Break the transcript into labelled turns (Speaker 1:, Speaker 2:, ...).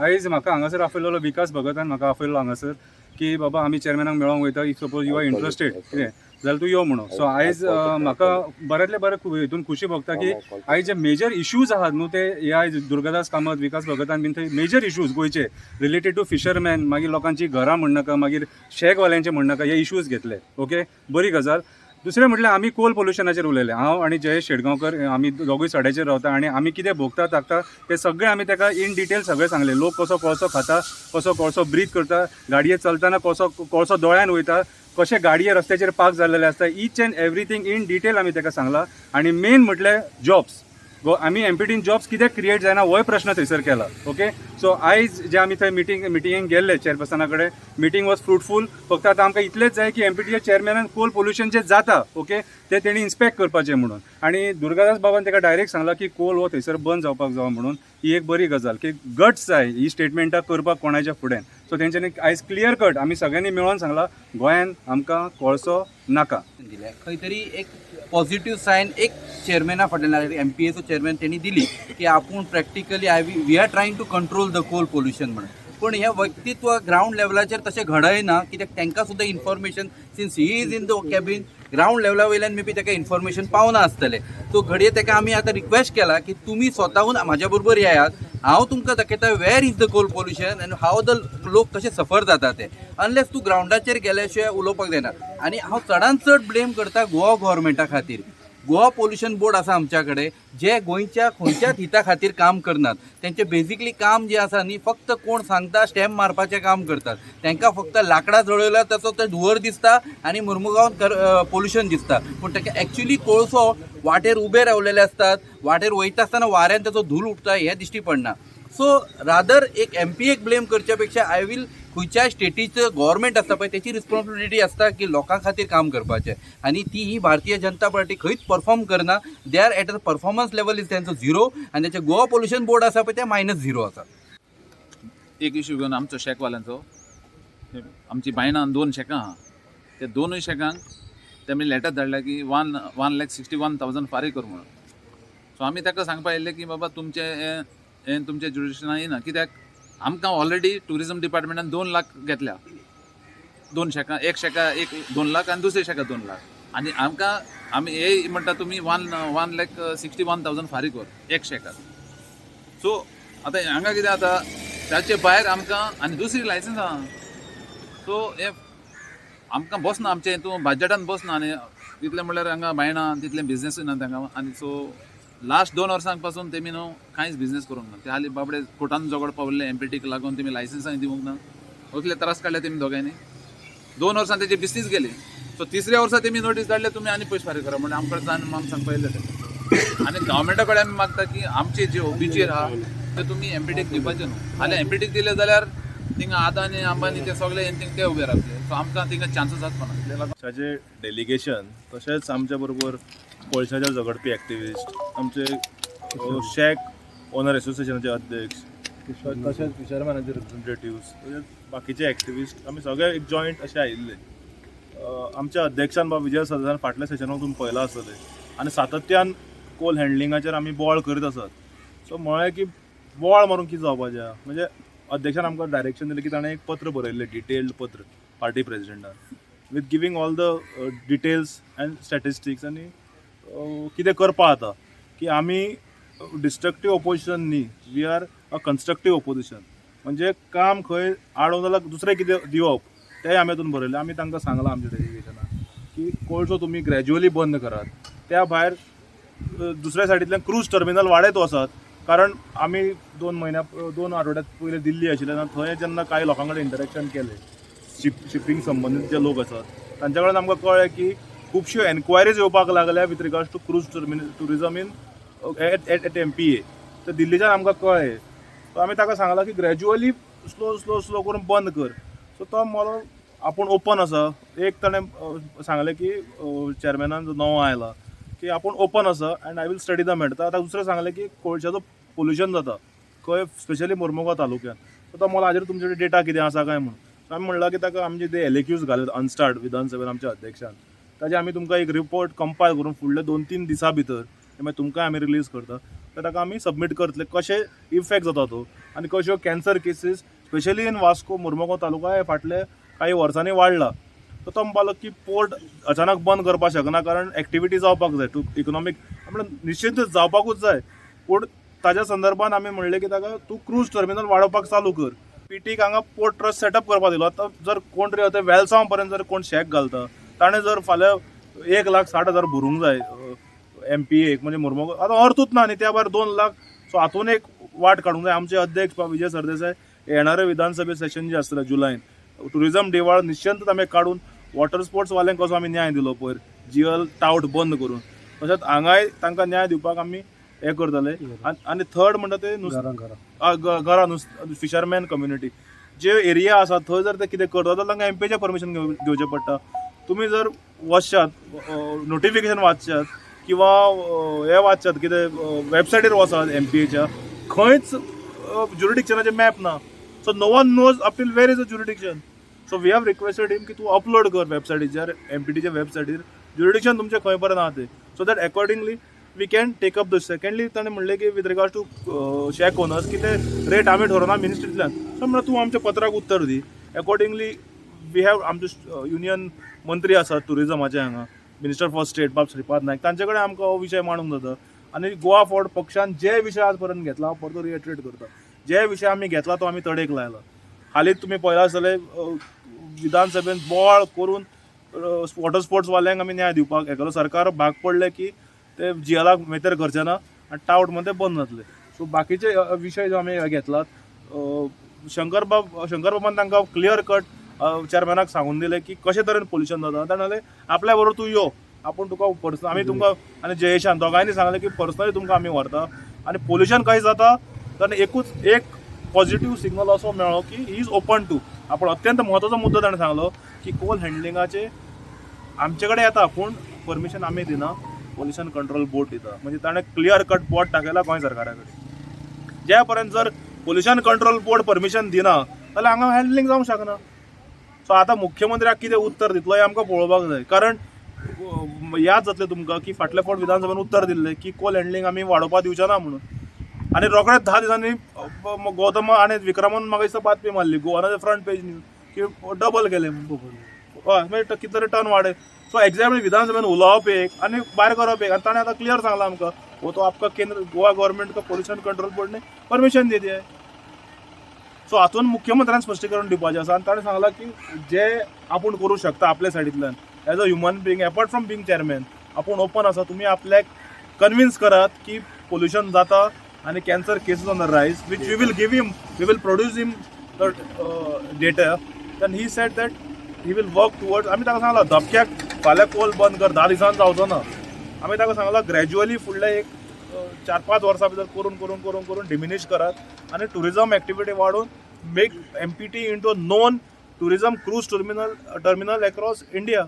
Speaker 1: आयज म्हाका हांगासर आपयलेलो विकास भगतान म्हाका आपयलो हांगासर की बाबा आमी चेअरमॅनाक मेळोंक वयता, if suppose you are interested कितें जाल्यार तूं यो म्हणून. सो आयज म्हाका बऱ्यांतले बरें हितून खुशी भोगता की आयज जे मेजर इश्यूज आहात न्हू, ते हे आयज दुर्गादास कामत, विकास भगतान बीन थंय मेजर इश्यूज गोंयचे रिलेटेड टू फिशरमॅन, मागीर लोकांची घरां म्हणनाका, मागीर शॅकवाल्यांचे म्हणनाका, हे इश्यूज घेतले. ओके, बरी गजाल. दुसरें म्हटल्यार आमी कोल पोल्युशनाचेर उलयले. हांव आनी जयेश शेटगांवकर आमी दोगूय सड्याचेर रावता आनी आमी कितें भोगता ताकता ते सगळें आमी ताका इन डिटेल सगळें सांगलें. लोक कसो कोळसो खाता, कसो कोळसो ब्रीथ करता, गाडयेर चलतना कसो कोळसो दोळ्यान वयता, कशे गाडये रस्त्याचेर पार्क जाल्लेले आसता, each and everything in detail आमी ताका सांगलां. आनी मेन म्हटल्यार जॉब्स, गो आमी एमपीटीन जॉब्स कित्याक क्रिएट जायना होय प्रश्न थंयसर केला. ओके, सो आयज जे आमी थंय मिटिंगेक गेल्ले चेअरपर्सना कडेन, मिटींग वॉज फ्रुटफूल. फक्त आतां आमकां इतलेंच जाय की एमपीटीच्या चेअरमॅनान कोल पोल्युशन जें जाता, ओके, ते तेणी इन्स्पेक्ट करपाचें म्हणून. आनी दुर्गादास बाबान ताका डायरेक्ट सांगलां की कोल हो थंयसर बंद जावपाक जावो म्हणून. ही एक बरी गजाल की गट्स जाय ही स्टेटमेंटां करपाक कोणाच्या फुड्यान. सो तेंच्यांनी आयज क्लियर कट आमी सगळ्यांनी मेळोन सांगलां, गोंयान आमकां कोळसो नाका.
Speaker 2: दिल्या खंय तरी एक पॉझिटिव्ह सायन एक चेअरमॅना फाटल्यान, एमपीएचो चेअरमॅन, तेणी दिली की आपूण practically I we are trying to control the coal pollution म्हणून. पूण हें व्यक्तित्व ग्रावंड लेवलाचेर तशें घडयना, कित्याक तांकां सुद्दां information, since he is in the cabin, ground लेवला वयल्यान मे बी ताका इन्फॉर्मेशन पावना आसतलें. सो घडये ताका आमी आतां रिक्वेस्ट केला की तुमी स्वताहून म्हाज्या बरोबर येयात, हांव तुमकां दाखयता where is the coal pollution and how the लोक कशे सफर जाता ते. अनलेस तूं ग्रावंडाचेर गेल्या शिवाय उलोवपाक जायना. आनी हांव चडान चड ब्लेम करता गोवा गव्हर्मेंटा खातीर. गोवा पोल्युशन बोर्ड आसा आमच्या कडेन, जे गोंयच्या खंयच्याच हिता खातीर काम करनात. तेंचें बेजिकली काम जें आसा न्ही, फक्त कोण सांगता स्टॅम्प मारपाचें काम करतात. तांकां फक्त लांकडां जळयल्यार ताचो ते धुंवर दिसता आनी मुर्मुगांवान पोल्युशन दिसता, पूण ताका एक्चुली कोळसो वाटेर उबे रावलेले आसतात, वाटेर वयता आसतना वाऱ्यान ताचो धूल उठता, हें दिश्टी पडना. सो रादर एक एमपीएक ब्लेम करच्या पेक्षा I will खंयच्याय स्टेटीचो गव्हर्मेंट आसता पळय, तेची रिस्पॉन्सिबिलिटी आसता की लोकां खातीर काम करपाचें आनी ती ही भारतीय जनता पार्टी खंयच परफॉर्म करना. They are at a performance level is तेंचो झिरो आनी तेचे गोवा पोल्युशन बोर्ड आसा पळय, ते मायनस झिरो आसा.
Speaker 3: एक इशू घेवन आमचो शॅकवाल्यांचो, आमची बायणान दोन शॅकां आहा. त्या दोनूय शॅकांक तेमी लेटर धाडल्या की 1,61,000 फारीक कर म्हणून. सो आमी ताका सांगपा येयल्ले की बाबा, तुमचें हें हें तुमच्या जुरिस्डिक्शनान येना, कित्याक आमकां ऑलरेडी ट्युरिजम डिपार्टमेंटान 2 लाख घेतल्या दोन शॅकां, एक शॅका एक 2 लाख आनी दुसरे शॅका 2 लाख. आनी आमकां आमी हे म्हणटा तुमी 1,61,000 फारीक कर एक शॅकाक. सो आतां हांगा कितें जाता, ताचे भायर आमकां आनी दुसरी लायसन्स आहा. सो हे आमकां बसना, आमचें हितून बजटान बसना. आनी तितलें म्हणल्यार हांगा बायणा तितलें बिजनेसूय ना तांकां. आनी सो लास्ट 2 वर्सां पासून तेमी न्हू कांयच बिजनेस करूंक ना. ते हालीं बाबडे कोर्टान झगड पावल्ले एमपीटीक लागून, तेमी लायसन्सां दिवंक ना. असले त्रास काडले तेमी दोगांयनी. 2 वर्सां तेजी बिजनीस गेली. सो तिसऱ्या वर्सा तेमी नोटीस धाडले, तुमी आनी पयशे फारीक करा म्हणून. आमकां जावन आमी सांगपा येयले ते. आनी गव्हर्मेंटा कडेन आमी मागता की आमचे जे ओबीचेर आहा ते तुमी एमपीटीक दिवपाचे न्हू. हाल्यां एमपीटीक दिले जाल्यार थिंगा आदानी, अंबानी ते सगळे थिंगा ते उबे रावतले. सो आमकां थिंगा चान्सीस आसपा ना.
Speaker 4: पक्षाचे डेलिगेशन, तशेंच आमच्या बरोबर कोळशाचेर झगडपी एक्टिविस्ट, आमचे शॅक ओनर एसोसिएशनाचे अध्यक्ष, तशेंच फिशरमॅनाचे रिप्रेझेंटेटिव्स, तशेंच बाकीचे एक्टिविस्ट, आमी सगळे एक जॉयंट अशे आयिल्ले. आमच्या अध्यक्षान बाब विजय सरदेसान फाटल्या सेशनाक तुमी पळयलां आसतलें आनी सातत्यान कोल हँडलिंगाचेर आमी बोवाळ करीत आसात. सो म्हळें की बोवाळ मारून कितें जावपाचें आहा? म्हणजे अध्यक्षान आमकां डायरेक्शन दिलें की ताणें एक पत्र बरयल्लें, डिटेल्ड पत्र party प्रेजिडेंटान, with giving all the details and statistics आनी कितें करपा जाता की आमी डिस्ट्रक्टीव ओपोजिशन न्ही, we are a constructive opposition. म्हणजे काम खंय आडोवन जाल्यार दुसरें कितें दिवप, तेंय आमी हातून बरयलें. आमी तांकां सांगलां आमच्या डेलिगेशनाक की कोळसो तुमी ग्रॅज्युअली बंद करात, त्या भायर दुसऱ्या सायडींतल्यान क्रूज टर्मिनल वाडयत वचात, कारण आमी 2 म्हयन्या, 2 आठवड्यात पयलीं दिल्ली आशिल्ले तेन्ना थंय जेन्ना कांय लोकां कडेन इंटरेक्शन केलें, शिपींग संबंदीत जे लोक आसात तांच्या कडेन, आमकां कळ्ळें की खुबश्यो एन्क्वायरीज येवपाक लागल्या with regards to cruise terminal tourism in at MPA. तर दिल्लीच्यान आमकां कळ्ळें. सो आमी ताका सांगलां की ग्रॅज्युअली स्लो स्लो स्लो करून बंद कर. सो तो मोलो आपूण ओपन आसा. एक ताणें सांगलें की चेअरमॅनान जो नवो आयला की आपूण ओपन आसा and I will study the matter. आतां दुसरें सांगलें की कोळशाचो पोल्युशन जाता खंय, स्पेशली मोर्मुगांव तालुक्यात. सो तो मला हाजेर तुमचे कडेन डेटा कितें आसा काय म्हणून. सो आमी म्हणलां की ताका आमचे ते एलएक्यूज घाले अनस्टार्ड विधानसभेन आमच्या अध्यक्षान, ताजे आमी तुमकां एक रिपोर्ट कंपायल करून फुडल्या 2-3 दिसां भितर ते मागीर तुमकां आमी रिलीज करता. ते ताका आमी सबमीट करतले कशें इफेक्ट जाता तो आनी कश्यो cancer cases specially in Vasco Mormugao taluka हे फाटले काही वर्सांनी वाडला. तो तो म्हणपाक लागलो की पोर्ट अचानक बंद करपाक शकना कारण एक्टिविटी जावपाक जाय टू इकॉनॉमीक म्हणल्यार निश्चितच जावपाकूच जाय. पूण ताज्या संदर्भान आमी म्हणलें की ताका तूं क्रूज टर्मिनल वाडोवपाक चालू कर. पीटीक हांगा पोर्ट ट्रस्ट सेटअप करपाक दिलो. आतां जर कोण तरी आतां वेलसांव पर्यंत जर कोण शॅक घालता ताणें जर फाल्यां 1,60,000 भरूंक जाय एमपीए म्हणजे मुर्मो आतां अर्थूच ना न्ही त्या भायर 2 लाख. सो हातून एक वाट काडूंक जाय. आमचे अध्यक्ष विजय सरदेसाय येणारे विधानसभे सेशन जे आसतलें जुलयान टुरिजम दिवाळ निश्चितच आमी काडून वॉटर स्पोर्ट्स वाल्यांक कसो आमी न्याय दिलो पयर जीएल टावट बंद करून तशेंच हांगाय तांकां न्याय दिवपाक आमी हें करतले. आनी थर्ड म्हणटा ते घरां फिशरमॅन कम्युनिटी जे एरिया आसा थंय जर ते कितें करता जाल्यार तांकां एमपीएचें परमिशन घेवचें पडटा. तुमी जर वचशात नोटिफिकेशन वाचशात किंवा हें वाचशात कितें वेबसायटीर वचात एमपीएच्या खंयच ज्युरिडिक्शनाचें मॅप ना. So no one knows up till where is a jurisdiction. So we have requested him की तूं अपलोड कर वेबसायटीचेर एमपीटीच्या वेबसायटीर ज्युरिडिक्शन तुमचें खंय पर्यंत आहा तें so that accordingly we can take up the. Secondly ताणें म्हणलें की with regard to shack owners की ते रेट आमी ठरोवना मिनिस्ट्रींतल्यान. सो म्हणल्यार तूं आमच्या पत्राक उत्तर दी एकॉर्डिंगली we have आमचे युनियन मंत्री आसात टुरिजमाचे हांगा मिनिस्टर फॉर स्टेट बाब श्रीपाद नायक तांचे कडेन आमकां हो विशय मांडूंक जाता. आनी गोवा फॉरवर्ड पक्षान जे विशय आज पर्यंत घेतला हांव परतो रिएटरेट करता जे विशय आमी घेतला तो आमी तडेक लायला. हालींच तुमी पळयला आसतलें विधानसभेन बोवाळ करून वॉटर स्पोर्ट्स वाल्यांक आमी न्याय दिवपाक हें केलो. सरकार भाग पडलें की ते जीएलाक मेतेर करचे ना आनी टावट म्हणटा ते बंद जातले. सो बाकीचे विशय जो आमी घेतलात शंकरबाबान तांकां क्लियर कट चेअरमॅनाक सांगून दिलें की कशे तरेन पोल्युशन जाता. ताणें म्हणलें आपल्या बरोबर तूं यो आपूण तुका पर्सनल आमी तुमकां आनी जयेशान दोगांयनी सांगलें की पर्सनली तुमकां आमी व्हरता आनी पोल्युशन कशें जाता. ताणें एकूच एक पॉझिटिव्ह सिग्नल असो मेळ्ळो की he is open to. आपण अत्यंत म्हत्वाचो मुद्दो ताणें सांगलो की कोल हँडलिंगाचे आमचे कडेन येता पूण परमिशन आमी दिना पोल्युशन कंट्रोल बोर्ड दिता. म्हणजे ताणें क्लियर कट बोट दाखयला गोंय सरकारा कडेन. ज्या पर्यंत जर पोल्युशन कंट्रोल बोर्ड परमिशन दिना जाल्यार हांगा हँडलिंग जावंक शकना. सो आतां मुख्यमंत्र्याक कितें उत्तर दितलो हें आमकां पळोवपाक जाय. कारण याद जातलें तुमकां की फाटल्या फावट विधानसभेन उत्तर दिल्लें की कोल हँडलिंग आमी वाडोवपाक दिवचे ना म्हणून आनी रोखडेच 10 दिसांनी गौतम आनी विक्रमान म्हाका दिसता बातमी मारली गोवानाचे फ्रंट पेज न्यूज की डबल केलें म्हणून हय मागीर कितले तरी टन वाडय. सो एक्झॅक्टली विधानसभेन उलोवप एक आनी भायर करप एक. आनी ताणें आतां क्लियर सांगलां आमकां वो तो आपका केंद्र गोवा गव्हर्मेंट का पोल्युशन कंट्रोल बोर्ड ने परमिशन दे दिया है. सो हातून मुख्यमंत्र्यान स्पश्टीकरण दिवपाचें आसा आनी ताणें सांगलां की जे आपूण करूं शकता आपल्या सायडींतल्यान as a human being apart from being chairman आपूण ओपन आसा तुमी आपल्याक कन्विन्स करात की पोल्युशन जाता आनी cancer cases on the rise which we will give him we will produce him the data. Then he said that he will work towards. आमी ताका सांगलां धपक्याक फाल्यां कोल बंद कर 10 दिसान जावचो ना. आमी ताका सांगलां ग्रॅज्युअली फुडले एक 4-5 वर्सां भितर करून करून करून करून डिमिनीश करात आनी टुरिजम एक्टिविटी वाडोवन make MPT into a known tourism cruise terminal across India.